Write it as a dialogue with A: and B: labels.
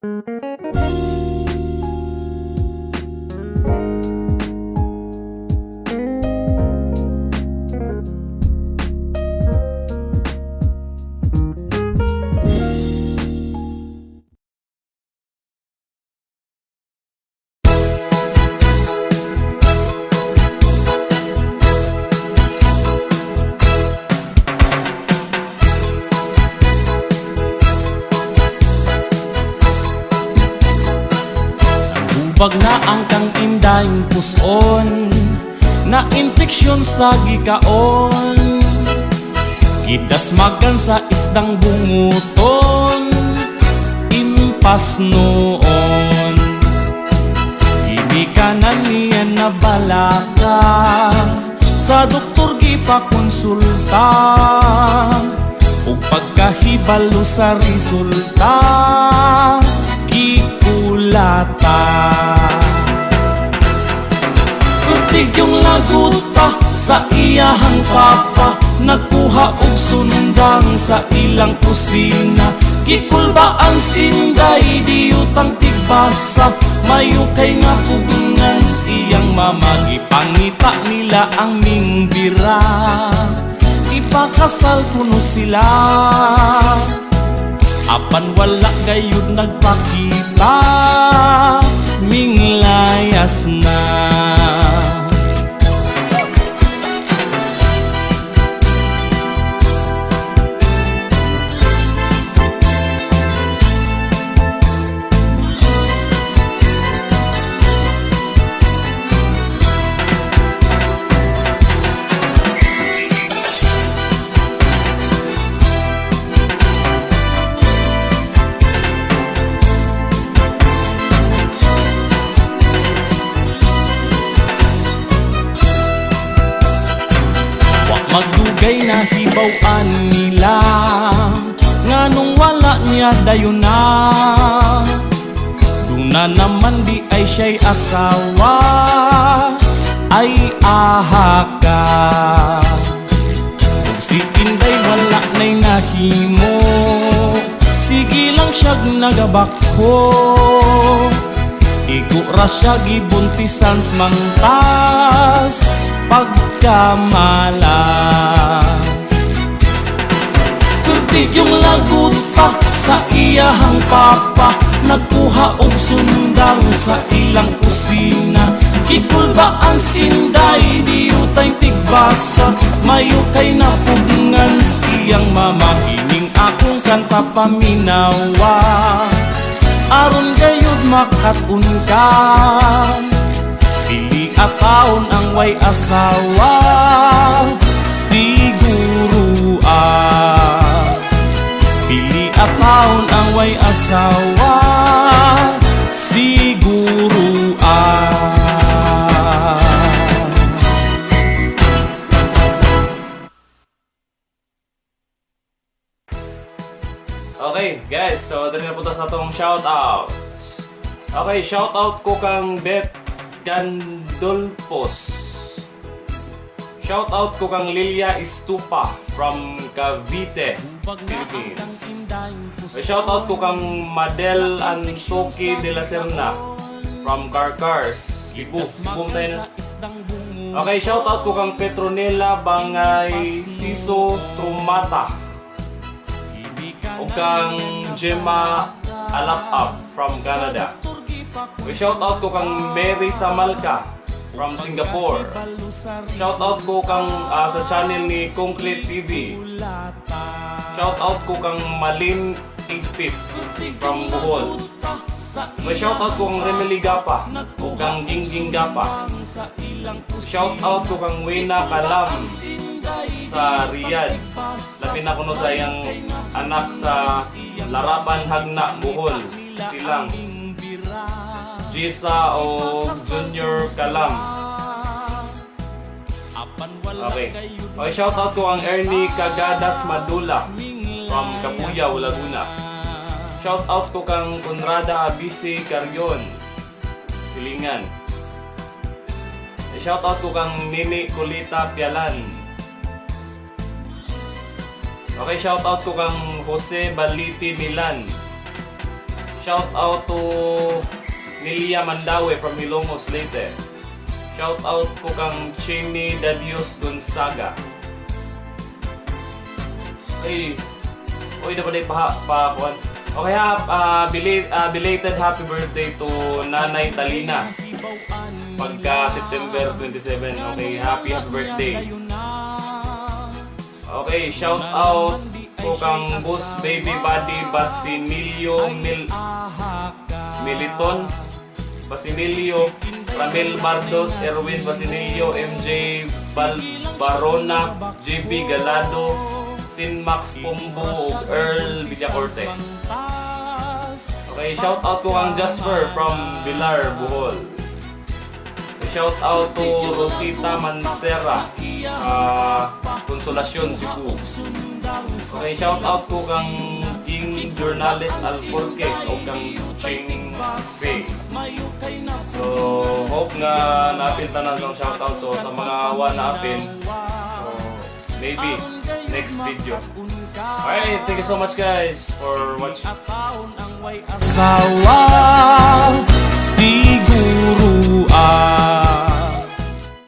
A: Nagubag na ang kang Indayng puson, na impeksyon sa gikaon. Gidasmagan sa isdang bunguton, impas noon. Ginikanan niya na balaka, sa doktor gipakonsulta. Ug pagkahibalo sa resulta, gikulata. Kuntig yung laguta sa iyahang papa, nagkuha og sundang sa ilang kusina. Gikulbaan sinday diyutang tigbasa, mayo kay nga pugngan siyang mama. Gipangita nila ang mingbira, ipakasal kuno sila. Apan wala gayud nagpakita, minglayas na. Wa magdugay na hibaw-an nila, nganong wala niya dayon na. Duna naman di ay siya'y asawa, ay ahaka. Ug si Inday wala na'y nahimo, sige lang siya'g nagabakho. Igo ra siya gibuntisan mangtas pagkamalas. Pertig yung laguta sa iyahang papa, nagkuha og sundang sa ilang kusina. Gikulbaan Inday diyutay tigbasa, mayo kay napugngan siyang mama. Kining akong kanta paminawa, aron gayud makatun ka. Pili taon ang way asawa, siguro ah. Pili taon ang way asawa, siguro ah.
B: Okay, guys. So, dali na punta sa atong shoutouts. Okay, shoutout ko kang Beth Gandolfos. Shoutout ko kang Lilia Istupa from Cavite, Philippines. Okay, shoutout ko kang Madel Antoki de la Serna from Carcars, Cebu. Cebu tayo na. Okay, shoutout ko kang Petronella Bangay Siso Trumata. O kang Gemma Alapap from Canada. Okay, shoutout ko kang Mary Samalka from Singapore. Shoutout ko kang sa channel ni Concrete TV. Shoutout ko kang Malin Igpit from Bohol. May shoutout ko kang Remily Gapa o kang Gingging Gapa. Shoutout ko kang Wena Kalam sa Riyadh. Labi na kuno sa iyang anak sa Laraban Hagna, Bohol. Silang Gisa o Junior Kalam. Okay. Okay, shoutout ko ang Ernie Cagadas Madula from Kapuyaw, Laguna. Shoutout ko kang Conrada Abisi Carrion, Silingan. Shoutout ko kang Nini Kulita Pialan. Okay, shoutout ko kang Jose Baliti Milan. Shout out to Nilia Mandawe from Hilongos, Leyte. Shout out ko kang Chimmy Dadios Gonzaga. Ay, oy, dapat ay pa, pa, kuwan. Okay ha, belated happy birthday to Nanay Talina. Pagka September 27. Okay, happy happy birthday. Okay, shout out ko kang Boss Baby Buddy Basinilio Militon Basinilio, Ramil Bardos, Erwin Basinilio, MJ Barona, JB Galado, Sin Max Pumbo, ug Earl Villacorte. Okay, shout out ko kang Jasper from Bilar, Bohol. Shout out to Rosita Mancera sa Consolacion, Cebu. Okay, shout out ko kang King Journalist Alforque o kang Ching Fei. So, hope nga naapil tanan ang shout out. So, sa mga wa naapil, so, maybe next video. Alright, thank you so much, guys, for watching.
A: Asawa.